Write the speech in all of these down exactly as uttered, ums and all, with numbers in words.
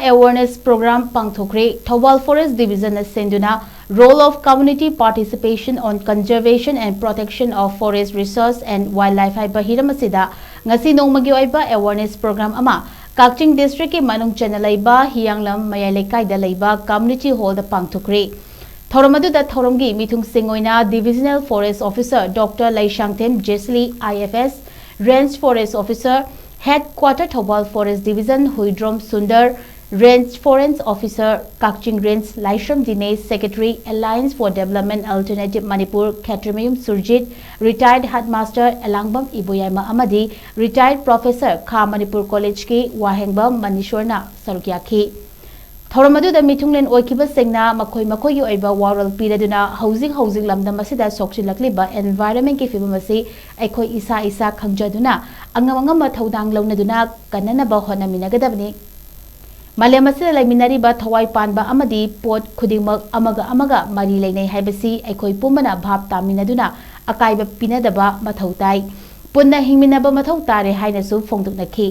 Awareness programme ꯄꯥꯡꯊꯣꯛꯈ꯭ꯔꯦ꯫ Thoubal forest ꯗꯤꯕꯤꯖꯟꯅ ꯁꯦꯟꯗꯨꯅ Role of Community Participation on Conservation and Protection of Forest Resource and Wildlife ꯍꯥꯏꯕ ꯍꯤꯔꯝ ꯑꯁꯤꯗ ꯉꯁꯤ ꯅꯣꯡꯃꯒꯤ ꯑꯣꯏꯕ ꯑꯦꯋꯥꯔꯅꯦꯁ ꯄ꯭ꯔꯣꯒ꯭ꯔꯥꯝ ꯑꯃ ꯀꯛꯆꯤꯡ ꯗꯤꯁꯇ꯭ꯔꯤꯛꯀꯤ ꯃꯅꯨꯡ ꯆꯟꯅ ꯂꯩꯕ ꯍꯤꯌꯥꯡꯂꯝ ꯃꯌꯥꯏ ꯂꯩꯀꯥꯏꯗ ꯂꯩꯕ ꯀꯝꯃ꯭ꯌꯨꯅꯤꯇꯤ ꯍꯣꯜꯗ ꯄꯥꯡꯊꯣꯛꯈ꯭ꯔꯦ꯫ ꯊꯧꯔꯝ ꯑꯗꯨꯗ ꯊꯧꯔꯝꯒꯤ ꯃꯤꯊꯨꯡꯁꯤꯡ ꯑꯣꯏꯅ divisional forest officer doctor Leishangthem Jesly, I F S, range forest officer, head quarter Thoubal forest division Huidrom Sundar, range forest officer Kakching range Laishram Dinesh, secretary Alliance for Development Alternative Manipur Khetrimayum Surjit, retired headmaster Elangbam Iboyaima ꯑꯃꯗꯤ ꯔꯤꯇꯥꯌꯔꯗ ꯄ꯭ꯔꯣꯐꯦꯁꯔ ꯈꯥ ꯃꯅꯤꯄꯨꯔ ꯀꯣꯂꯦꯖꯀꯤ ꯋꯥꯍꯦꯡꯕꯝ ꯃꯅꯤꯁꯣꯔꯅ ꯁꯔꯨꯛ ꯌꯥꯈꯤ꯫ ꯊꯧꯔꯝ ꯑꯗꯨꯗ ꯃꯤꯊꯨꯡꯂꯦꯟ ꯑꯣꯏꯈꯤꯕꯁꯤꯡꯅ ꯃꯈꯣꯏ ꯃꯈꯣꯏꯒꯤ ꯑꯣꯏꯕ ꯋꯥꯔꯣꯜ ꯄꯤꯔꯗꯨꯅ ꯍꯧꯖꯤꯛ ꯍꯧꯖꯤꯛ ꯂꯝꯗꯝ ꯑꯁꯤꯗ ꯁꯣꯛꯆꯤꯜꯂꯛꯂꯤꯕ environment ꯀꯤ ꯐꯤꯕꯝ ꯑꯁꯤ ꯑꯩꯈꯣꯏ ꯏꯁꯥ ꯏꯁꯥ ꯈꯪꯖꯗꯨꯅ ꯑꯉꯝ ꯑꯉꯝꯕ ꯊꯧꯗꯥꯡ ꯂꯧꯅꯗꯨꯅ ꯀꯟꯅꯅꯕ ꯍꯣꯠꯅꯃꯤꯟꯅꯒꯗꯕꯅꯤ꯫ ꯃꯥꯂꯦꯝ ꯑꯁꯤꯗ ꯂꯩꯃꯤꯟꯅꯔꯤꯕ ꯊꯋꯥꯏ ꯄꯥꯟꯕ ꯑꯃꯗꯤ ꯄꯣꯠ ꯈꯨꯗꯤꯡꯃꯛ ꯑꯃꯒ ꯑꯃꯒ ꯃꯔꯤ ꯂꯩꯅꯩ ꯍꯥꯏꯕꯁꯤ ꯑꯩꯈꯣꯏ ꯄꯨꯝꯕꯅ ꯚꯥꯞ ꯇꯥꯃꯤꯟꯅꯗꯨꯅ ꯑꯀꯥꯏꯕ ꯄꯤꯅꯗꯕ ꯃꯊꯧ ꯇꯥꯏ꯫ ꯄꯨꯟꯅ ꯍꯤꯡꯃꯤꯟꯅꯕ ꯃꯊꯧ ꯇꯥꯔꯦ ꯍꯥꯏꯅꯁꯨ ꯐꯣꯡꯗꯣꯛꯅꯈꯤ꯫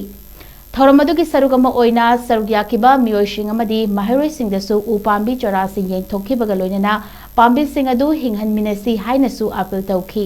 ꯊꯧꯔꯝ ꯑꯗꯨꯒꯤ ꯁꯔꯨꯛ ꯑꯃ ꯑꯣꯏꯅ ꯁꯔꯨꯛ ꯌꯥꯈꯤꯕ ꯃꯤꯑꯣꯏꯁꯤꯡ ꯑꯃꯗꯤ ꯃꯍꯩꯔꯣꯏꯁꯤꯡꯗꯁꯨ ꯎ ꯄꯥꯝꯕꯤ ꯆꯔꯥꯁꯤꯡ ꯌꯦꯟꯊꯣꯛꯈꯤꯕꯒ ꯂꯣꯏꯅꯅ ꯄꯥꯝꯕꯤꯁꯤꯡ ꯑꯗꯨ ꯍꯤꯡꯍꯟꯃꯤꯟꯅꯁꯤ ꯍꯥꯏꯅꯁꯨ ꯑꯥꯄꯤꯜ ꯇꯧꯈꯤ꯫